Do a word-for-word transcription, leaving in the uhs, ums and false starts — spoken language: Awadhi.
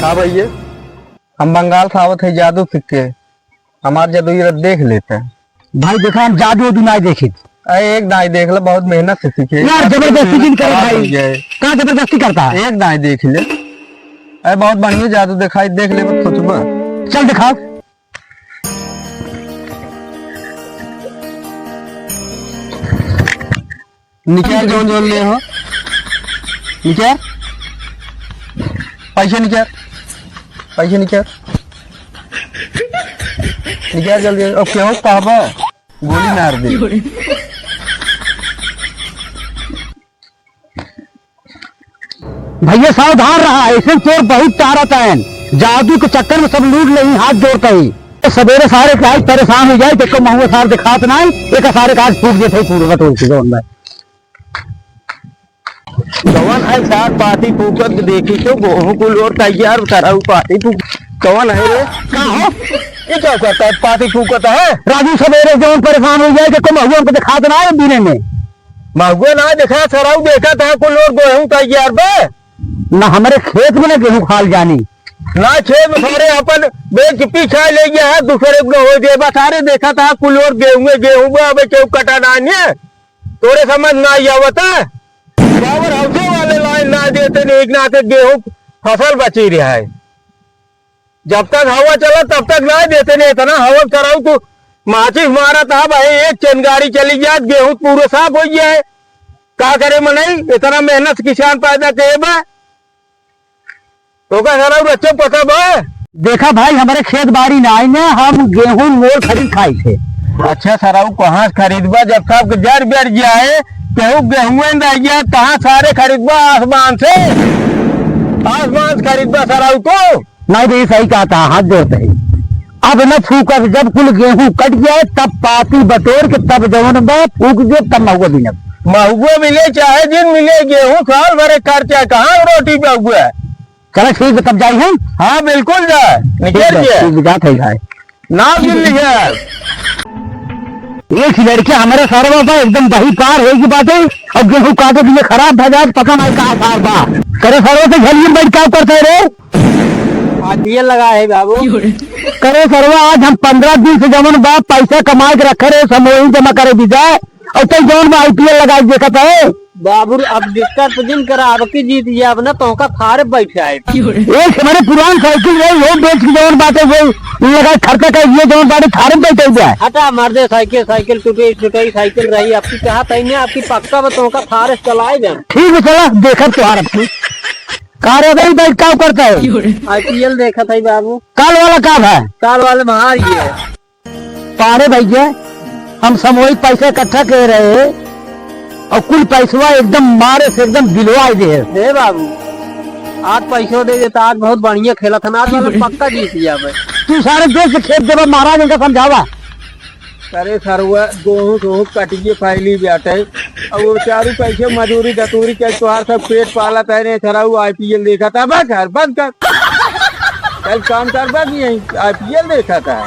का भैया, हम बंगाल से आवत है जादू सीख के, हमार जादू ये देख लेते हैं। भाई देखा, हम जादू उदू नाई देखी। अरे एक दाई देख ले, बहुत मेहनत से सीखे। यार जबरदस्ती जिन करे खराब भाई। हो गया है। का जबरदस्ती करता है? एक दाई देख ले। अरे बहुत बढ़िया जादू दिखाई, देख ले, बस सोचबा। चल दिखाओ। निकाल जौन जौन ले हो, निकाल, पैसे निकाल, पैसे निकाल, निकाल जल्दी। अब केहू कहबा, गोली मार दे। भैया सावधान रहा, ऐसे चोर बहुत तारत हैं। जादू के चक्कर में सब लूट लेही, हाथ जोड़त ही। सबेरे सारे के आज परेशान हो जाए, देखो महुआ सार दिखात ना है, एक सारे का आज फूक देते पूरे बटोर के जौन में। कौन है सार पाती फूकत देखी तो गोहूं कुल और तैयार, सरऊ पाती फूक। कौन है रे? का हो? ये का करता है? पाती फूकत है? राजू सबेरे जौन परेशान हो जाए, देखो महुआ हमको दिखात ना है दिने में। महुआ ना देखा, सरऊ देखत है, कुल और गोहूं तैयार बे। ना हमरे खेत में ना गेहूं खाल जानी। ना खेत में सारे अपन बेच पी खा ले गया है, दूसरे को हो दे, बस सारे देखत है, कुल और गेहूं है, गेहूं बे, अबे केहू कटा ना है। तोरे समझ ना आई आवत है। पावर हाउसे वाले लाइन ना देते, नहीं ना के गेहूं फसल बची रहा है। जब तक हवा चला तब तक ना देते नहीं, इतना हवा चलाऊ तू माचिस मारत हा भाई, एक चेन गाड़ी चली जात, गेहूं पूरा साफ हो गया है। का करे मनई, इतना मेहनत से किसान पैदा करे बा, तो का सारा बच्चे पता बा? देखा भाई, हमारे खेत बाड़ी ना आई ना, हम गेहूं मोल खरीद खाई थे। अच्छा सराऊ, कहाँ से खरीदबा जब सबके जर जर जाए, केहू गेहूं न रह गया, कहाँ सारे खरीदबा आसमान से? आसमान से खरीदबा सराऊ तू? नहीं तो ये सही कहता, हाथ जोड़ते हैं। अब न फूकब, जब कुल गेहूं कट जाए, तब पाती बटोर के, तब जवन बा, फूक दे, तब महुआ बीनब। महुआ मिले चाहे जिन मिले, गेहूं साल भरे खर्चा, कहाँ रोटी पे हुआ? चलो ठीक है, तब जाई हम। हाँ, बिल्कुल जा, ठीक निकल है, के। ठीक है, जात है भाई। नाम गिन लिया। एक लड़के हमारे सरवा बा, एकदम बही पार है की बात है, और गेहूं काटे के लिए खराब भा जाए, पता नहीं कहाँ सार बा। करे सरवा से झलियन बैठ क्या करते रे? आईपीएल लगा है बाबू। करे सरवा, आज हम पन्द्रह दिन से जवन बा पैसा कमाए के रखे रहे, समूह जमा करे दीजा, और तू जवन बा आईपीएल लगा के देखत है। बाबू, अब दिक्कत तो जिन करा, अब की जीत ये, अब ना तोहका थारे बैठ आए। एक हमारे पुरान साइकिल रही, वो बेच के जवन बाटे, वो लगा खर्चा कर, ये जवन बाटे थारे बैठे हुए है। हटा मर्दे, साइकिल, साइकिल टूटे, टूटे साइकिल रही, आपकी कहा तई नहीं, आपकी पक्का में तोहका थारे चलाए जाए। ठीक है, चला, देखा तुहार अपनी। का रे भाई, बैठ का करता है? आईपीएल देखत है बाबू। काल वाला का भा? काल वाले में हार गए। पारे भैया, हम सामूहिक पैसा इकट्ठा कर रहे हैं और कुल पैसवा एकदम मारे से एकदम दिलवा दे है। हे बाबू, आज पैसो दे देता, आज बहुत बढ़िया खेला था ना, आज वाला पक्का जीत गया भाई। तू सारे देश से खेत देवा महाराज, इनका समझावा। अरे सरवा, गेहूं गेहूं कटिए फैली बाटे। अब वो चारू कैसे मजूरी दतूरी के तोहार सब पेट पालत है रे सरऊ, आईपीएल देखत है। बस घर बंद कर। कल काम कर बस यहीं आईपीएल देखत है।